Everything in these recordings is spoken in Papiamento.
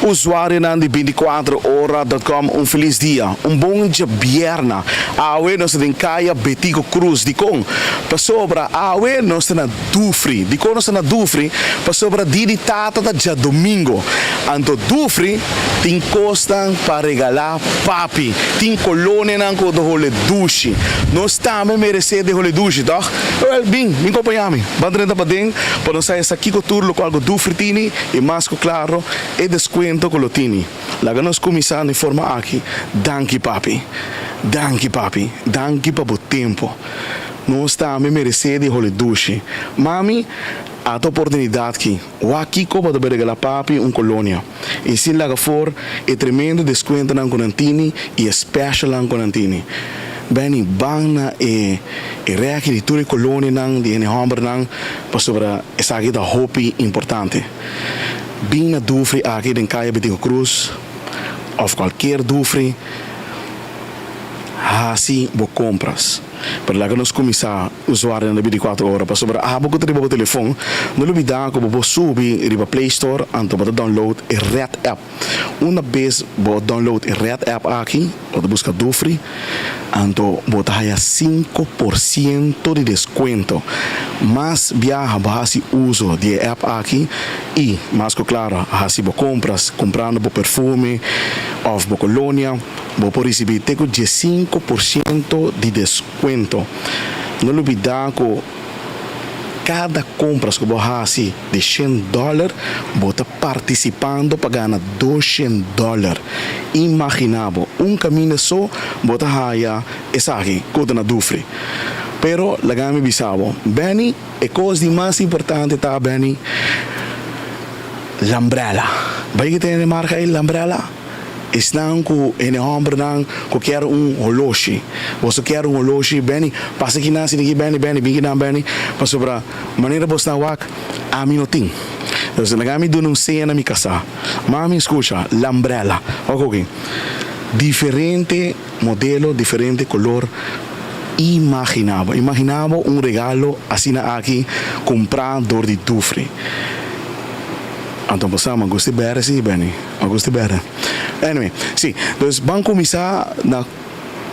Usuarionan di 24 ora dot com un felis dia, un bon djabièrna. Awe nos ta den Kaya Betico Cruz. Dikon? Pasobra awe nos ta na Dufri. Dikon nos ta na Dufri? Pasobra dia di tata ta djadomingo. Anto Dufri tin kosnan pa regalá papi. Tin kolonianan ku ta hole dushi. Nos tambe meresé di hole dushi, tòg? Wèl, bin, bin kompañá mi. Ban drenta paden pa nos haya sa kiko tur lokual ku Dufri tini i mas ku klaro e deskuento ku lo tini. Laga nos kuminsá na e forma aki, Danki papi. Danki papi. Danki pa bo tempu. Nos tambe meresé di hole dushi. Mami, ata oportunidat ki. Wak kiko bo ta bai regalá papi un kolonia. I sin laga for e tremendo deskuentonan ku nan tini i e specialnan ku nan tini. Benny, ban na e e rèki di tur e kolonianan di hende hòmbernan pasobra esaki ta hopi importante. Bin na Dufri aki den Kaya Betico Cruz òf kualkier Dufri hasi bo kompras. Pero laga nos kuminsá usuarionan di bintikuater ora pasobra abo ku ta riba bo telefon no lubidá ku bo por subi riba Play Store anto bo ta download e Red App. Una bes bo download e Red App aki, bo ta buska Dufri, anto bo ta haya 5% di deskuento. Mas biaha bo hasi uso di e app aki i mas ku klaro hasi bo kompras kumprando bo perfume òf bo kolonia, bo por risibí te ku 15% di deskuento. No lubidá ku kada kompras ku bo hasi di shen dòler, bo ta partisipando pa gana doshen dòler. Imaginá bo, un kaminda so bo ta haya esaki ku ta na Dufri. Pero laga mi bisa bo, Benny, e kos di mas importante ta, Benny, Lambrella. Bai ki tene marka ei, Lambrella? Esnan ku hende hòmbernan ku kier un holoshi. Boso kier un holoshi? Benny, pasa kinan sini ki Benny, Benny, bin kinan Benny, pasobra manera bos ta wak, ami no tin. Entonces laga mi duna un seña na mi kasá. Mami, skucha, Lambrella. Wak oki. Diferente modelo, diferente kolor. Imaginá bo, imaginá bo un regalo asina aki kumprá dor di Dufry. Anto bo sa, mi a gusta e bèrdè si, Benny. Mi a gusta e bèrdè. Anyway, si. Dus ban kuminsá na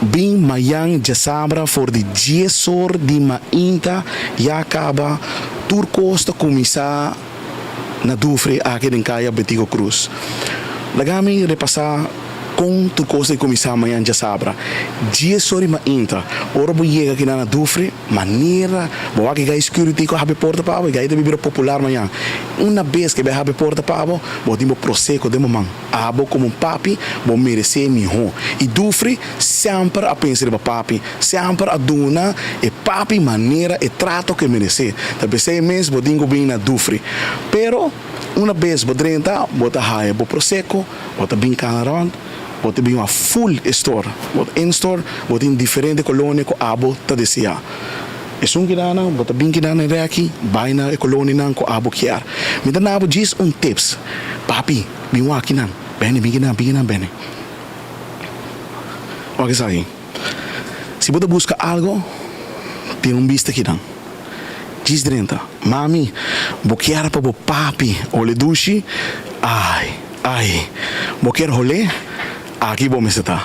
bin mayan djasabra for di dies or di mainta ya kaba tur kos ta kuminsá na Dufry aki den Kaya Betico Cruz. Laga mi repasá kon tur kos ta kuminsá mayan djasabra. Dies or di mainta, ora bo yega kinan na Dufry, Manera bo wak e gai security ku a habri porta pa bo, e gai ta bira popular mañan. Una bes ku e bai habri porta pa bo, bo tin bo prosecco den bo man. Abo komo papi, bo meresé mihó. I Dufry semper a pensa riba papi, semper a duna e papi manera e trato ku e meresé. Ta p'esei mes bo tin ku bin na Dufry. Pero una bes bo drenta, bo ta haya bo prosecco, bo ta bin kana rònt. Bo ta bin a full e store. Bo ta in store, bo tin diferente kolonia ku abo ta deseá. Esun kidanan, bo ta bin kidanan rèki, bai na e kolonianan ku abo kier. Mi ta na bo djis un tips. Papi, bin wak kinan. Beni, bin kinan, bin kinan, beni. Wak esaki. Si bo ta buska algo, tene un bista kinan. Djis drenta. Mami, bo kier pa bo papi ole dushi? Ai. Ai, bo kier holé? Aki bo mester ta.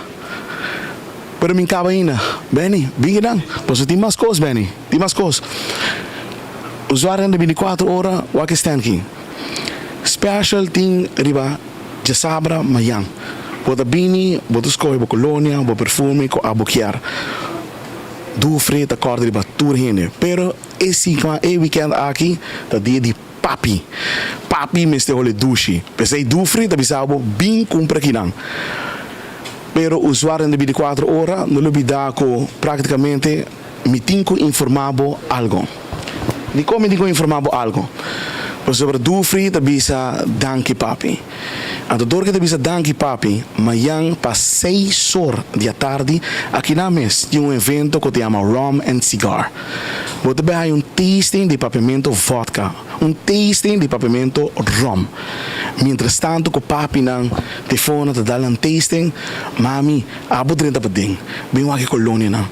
Pero mi kaba ainda. Benny, bin kinan. Pasobra tin mas kos, Benny. Tin mas kos. Usuarionan di binticuatro ora wak e stand ki. Special tin riba djasabra mayan. Bo ta bini, bo ta skohe bo kolonia, bo perfume ku abo kier. Dufre ta kòrda riba tur hende. Pero e sikma, e weekend aki ta dia di. Papi, papi mester hole dushi. P'esei Dufri ta bisa bo bin kumpra kinan. Pero usuarionan di binticuatro ora no lo bida ku praktikamente mi tin ku informa bo algo. Dikon mi tin ku informa bo algo? Pasobra Dufri ta bisa danki papi. Anto dor ke ta bisa danki papi, mayan pa seis or di atardi akinan mes tin un evento ku ta yama Rum and Cigar. Bo ta bay haña un tasting di papiamento vodka, un tasting di papiamento rum. Mientras tanto ku papinan tefona ta dal nan tasting, mami, abo drenta paden, bin wak e kolonianan.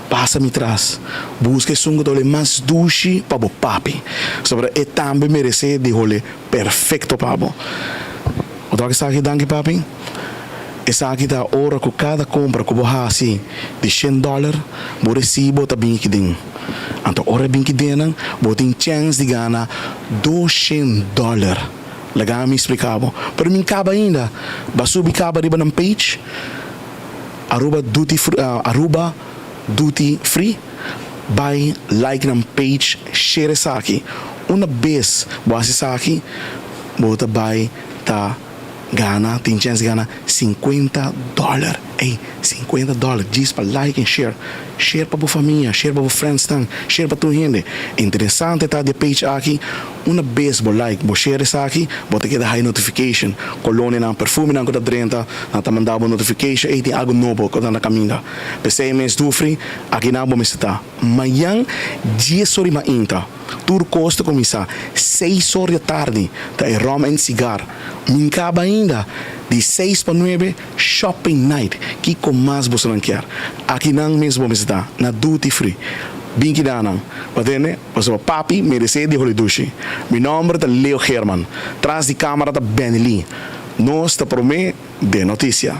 Pasa mi tras, buska esun ku ta hole mas dushi pa bo papi, pasobra e tambe meresé di hole perfecto pa bo. Bo ta wak esaki danki papi? Esaki ta ora ku kada kompra ku bo hasi di shen dòler, bo resibo ta bin kiden. Anto ora e bin kidennan, bo tin chèns di gana doshen dòler. Laga mi splika bo. Pero mi kaba ainda. Bo a subi kaba riba nan page, Aruba Duty Aruba Duty Free. Bai like nan page, share esaki. Una bes bo hasi esaki, bo ta bai ta gana, tin chèns di gana sinkuenta dòler. Ey, sinkuenta dòler djis pa like en share. Share pa bo famia, share pa bo friendsnan, share pa tur hende. Interesante ta di e page aki, una bes bo like, bo share esaki, bo ta keda haya notification. Kolonianan, perfumenan ku ta drenta, nan ta manda bo notification, ey tin algu nobo ku ta na kaminda. P'esei mes Dufri, akinan bo mester ta. Mañan dies or di mainta, tur kos ta kuminsá. Seis or di atardi ta e rum en sigar. Min kaba ainda. Di seis pa nuebe, shopping night. Kiko mas bosonan kier? Akinan mes bo mester ta, na Duty Free. Bin kida nan. Bo tende? Pasobra papi meresé di holi dushi. Mi nòmber ta Leo Geerman. Tras di kámara ta Benny Lee. Nos ta promé den notisia.